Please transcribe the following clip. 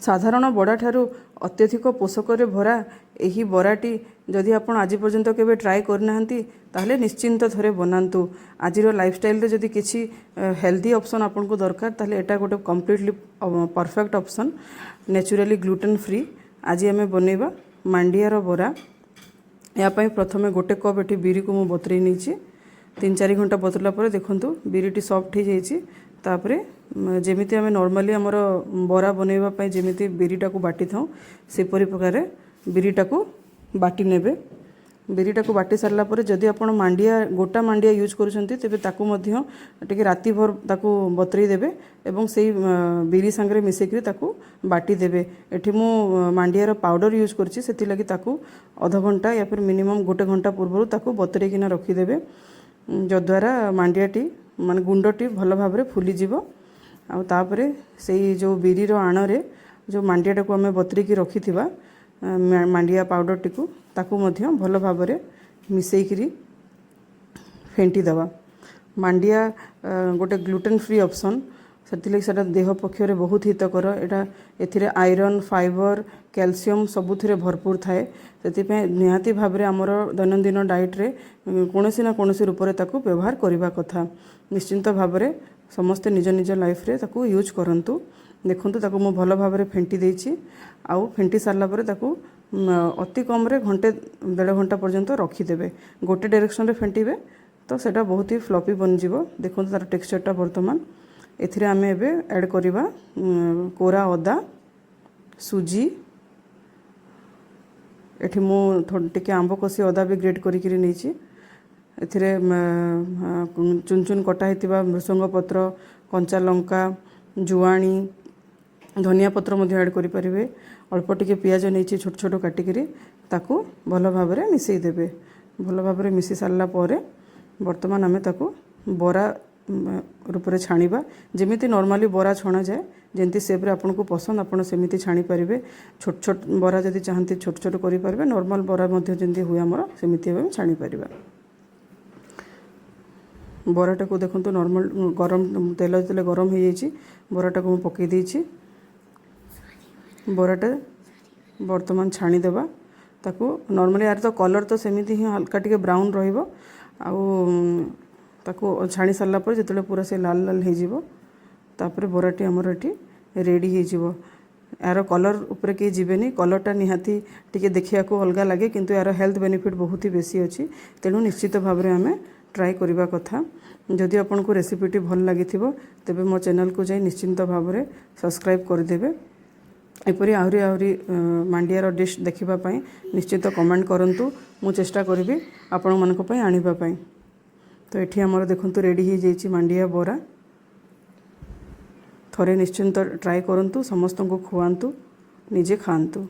ସାଧାରଣ ବଡ଼ାଠାରୁ ଅତ୍ୟଧିକ ପୋଷକରେ ଭରା ଏହି ବରାଟି ଯଦି ଆପଣ ଆଜି ପର୍ଯ୍ୟନ୍ତ କେବେ ଟ୍ରାଏ କରିନାହାନ୍ତି, ତାହେଲେ ନିଶ୍ଚିନ୍ତ ଥରେ ବନାନ୍ତୁ। ଆଜିର ଲାଇଫଷ୍ଟାଇଲରେ ଯଦି କିଛି ହେଲ୍ଦି ଅପସନ୍ ଆପଣଙ୍କୁ ଦରକାର, ତାହେଲେ ଏଇଟା ଗୋଟେ completely perfect option, naturally gluten free। ଆଜି ଆମେ ବନେଇବା ମାଣ୍ଡିଆର ବରା। ଏହା ପାଇଁ ପ୍ରଥମେ 1 କପ୍ ଏଠି ବିରିକୁ ମୁଁ ବତୁରେଇ ନେଇଛି। 3-4 ଘଣ୍ଟା ବତୁରିଲା ପରେ ଦେଖନ୍ତୁ, ବିରିଟି ସଫ୍ଟ ହେଇଯାଇଛି। ତାପରେ ଯେମିତି ଆମେ ନର୍ମାଲି ଆମର ବରା ବନେଇବା ପାଇଁ ଯେମିତି ବିରିଟାକୁ ବାଟିଥାଉ, ସେପରି ପ୍ରକାରେ ବିରିଟାକୁ ବାଟି ନେବେ। ବିରିଟାକୁ ବାଟି ସାରିଲା ପରେ ଯଦି ଆପଣ ମାଣ୍ଡିଆ, ଗୋଟା ମାଣ୍ଡିଆ ୟୁଜ୍ କରୁଛନ୍ତି, ତେବେ ତାକୁ ମଧ୍ୟ ଟିକେ ରାତି ଭର ତାକୁ ବତୁରେଇ ଦେବେ ଏବଂ ସେଇ ବିରି ସାଙ୍ଗରେ ମିଶେଇକିରି ତାକୁ ବାଟି ଦେବେ। ଏଠି ମୁଁ ମାଣ୍ଡିଆର ପାଉଡ଼ର ୟୁଜ୍ କରିଛି, ସେଥିଲାଗି ତାକୁ ଅଧଘଣ୍ଟା ୟା ଫିର୍ ମିନିମମ୍ ଗୋଟେ ଘଣ୍ଟା ପୂର୍ବରୁ ତାକୁ ବତୁରେଇକିନା ରଖିଦେବେ, ଯଦ୍ୱାରା ମାଣ୍ଡିଆଟି ମାନେ ଗୁଣ୍ଡଟି ଭଲ ଭାବରେ ଫୁଲିଯିବ। ଆଉ ତାପରେ ସେଇ ଯେଉଁ ବିରିର ଆଣରେ ଯେଉଁ ମାଣ୍ଡିଆଟାକୁ ଆମେ ବତୁରେଇକି ରଖିଥିବା, ମାଣ୍ଡିଆ ପାଉଡ଼ରଟିକୁ, ତାକୁ ମଧ୍ୟ ଭଲ ଭାବରେ ମିଶେଇକିରି ଫେଣ୍ଟି ଦେବା। ମାଣ୍ଡିଆ ଗୋଟେ ଗ୍ଲୁଟେନ୍ ଫ୍ରି ଅପସନ୍, ସେଥିଲାଗି ସେଇଟା ଦେହ ପକ୍ଷରେ ବହୁତ ହିତକର। ଏଥିରେ ଆଇରନ୍, ଫାଇବର, କ୍ୟାଲସିୟମ୍ ସବୁଥିରେ ଭରପୁର ଥାଏ। ସେଥିପାଇଁ ନିହାତି ଭାବରେ ଆମର ଦୈନନ୍ଦିନ ଡାଏଟ୍ରେ କୌଣସି ନା କୌଣସି ରୂପରେ ତାକୁ ବ୍ୟବହାର କରିବା କଥା। ନିଶ୍ଚିନ୍ତ ଭାବରେ ସମସ୍ତେ ନିଜ ନିଜ ଲାଇଫ୍ରେ ତାକୁ ୟୁଜ୍ କରନ୍ତୁ। ଦେଖନ୍ତୁ, ତାକୁ ମୁଁ ଭଲ ଭାବରେ ଫେଣ୍ଟି ଦେଇଛି। ଆଉ ଫେଣ୍ଟି ସାରିଲା ପରେ ତାକୁ ଅତି କମ୍ରେ ଘଣ୍ଟେ ଦେଢ଼ ଘଣ୍ଟା ପର୍ଯ୍ୟନ୍ତ ରଖିଦେବେ। ଗୋଟେ ଡାଇରେକ୍ସନରେ ଫେଣ୍ଟିବେ ତ ସେଇଟା ବହୁତ ହି ଫ୍ଲଫି ବନିଯିବ। ଦେଖନ୍ତୁ ତା'ର ଟେକ୍ସଚରଟା। ବର୍ତ୍ତମାନ ଏଥିରେ ଆମେ ଏବେ ଆଡ଼୍ କରିବା କୋରା ଅଦା, ସୁଜି। ଏଠି ମୁଁ ଟିକେ ଆମ୍ବ କଷି ଅଦା ବି ଗ୍ରେଟ୍ କରିକିରି ନେଇଛି। ଏଥିରେ ଚୁନ ଚୁନ କଟା ହେଇଥିବା ଭୃସଙ୍ଗ ପତ୍ର, କଞ୍ଚା ଲଙ୍କା, ଜୁଆଣି, ଧନିଆ ପତ୍ର ମଧ୍ୟ ଆଡ଼୍ କରିପାରିବେ। ଅଳ୍ପ ଟିକେ ପିଆଜ ନେଇଛି ଛୋଟ ଛୋଟ କାଟିକିରି। ତାକୁ ଭଲ ଭାବରେ ମିଶାଇ ଦେବେ। ଭଲ ଭାବରେ ମିଶି ସାରିଲା ପରେ ବର୍ତ୍ତମାନ ଆମେ ତାକୁ ବରା ରୂପରେ ଛାଣିବା। ଯେମିତି ନର୍ମାଲି ବରା ଛଣାଯାଏ, ଯେମିତି ସେପ୍ରେ ଆପଣଙ୍କୁ ପସନ୍ଦ, ଆପଣ ସେମିତି ଛାଣିପାରିବେ। ଛୋଟ ଛୋଟ ବରା ଯଦି ଚାହାନ୍ତି, ଛୋଟ ଛୋଟ କରିପାରିବେ। ନର୍ମାଲ ବରା ମଧ୍ୟ ଯେମିତି ହୁଏ ଆମର, ସେମିତି ଆମେ ଛାଣିପାରିବା। ବରାଟାକୁ ଦେଖନ୍ତୁ, ନର୍ମାଲ ଗରମ ତେଲ ଯେତେବେଳେ ଗରମ ହେଇଯାଇଛି, ବରାଟାକୁ ମୁଁ ପକାଇ ଦେଇଛି। ବରାଟା ବର୍ତ୍ତମାନ ଛାଣିଦେବା ତାକୁ। ନର୍ମାଲି ଆର ତ କଲର୍ ତ ସେମିତି ହିଁ ହାଲକା ଟିକେ ବ୍ରାଉନ୍ ରହିବ। ଆଉ ତାକୁ ଛାଣି ସାରିଲା ପରେ ଯେତେବେଳେ ପୁରା ସେ ଲାଲ ଲାଲ ହେଇଯିବ, ତାପରେ ବରାଟି ଆମର ଏଠି ରେଡ଼ି ହେଇଯିବ। ଏହାର କଲର୍ ଉପରେ କେହି ଯିବେନି। କଲର୍ଟା ନିହାତି ଟିକେ ଦେଖିବାକୁ ଅଲଗା ଲାଗେ, କିନ୍ତୁ ଏହାର ହେଲ୍ଥ ବେନିଫିଟ୍ ବହୁତ ହି ବେଶୀ ଅଛି। ତେଣୁ ନିଶ୍ଚିତ ଭାବରେ ଆମେ ଟ୍ରାଏ କରିବା କଥା। ଯଦି ଆପଣଙ୍କୁ ରେସିପିଟି ଭଲ ଲାଗିଥିବ, ତେବେ ମୋ ଚ୍ୟାନେଲକୁ ଯାଇ ନିଶ୍ଚିନ୍ତ ଭାବରେ ସବସ୍କ୍ରାଇବ୍ କରିଦେବେ। ଏପରି ଆହୁରି ଆହୁରି ମାଣ୍ଡିଆର ଡିଶ୍ ଦେଖିବା ପାଇଁ ନିଶ୍ଚିତ କମେଣ୍ଟ କରନ୍ତୁ। ମୁଁ ଚେଷ୍ଟା କରିବି ଆପଣମାନଙ୍କ ପାଇଁ ଆଣିବା ପାଇଁ। ତ ଏଠି ଆମର ଦେଖନ୍ତୁ, ରେଡ଼ି ହେଇଯାଇଛି ମାଣ୍ଡିଆ ବରା। ଥରେ ନିଶ୍ଚିନ୍ତ ଟ୍ରାଏ କରନ୍ତୁ, ସମସ୍ତଙ୍କୁ ଖୁଆନ୍ତୁ, ନିଜେ ଖାଆନ୍ତୁ।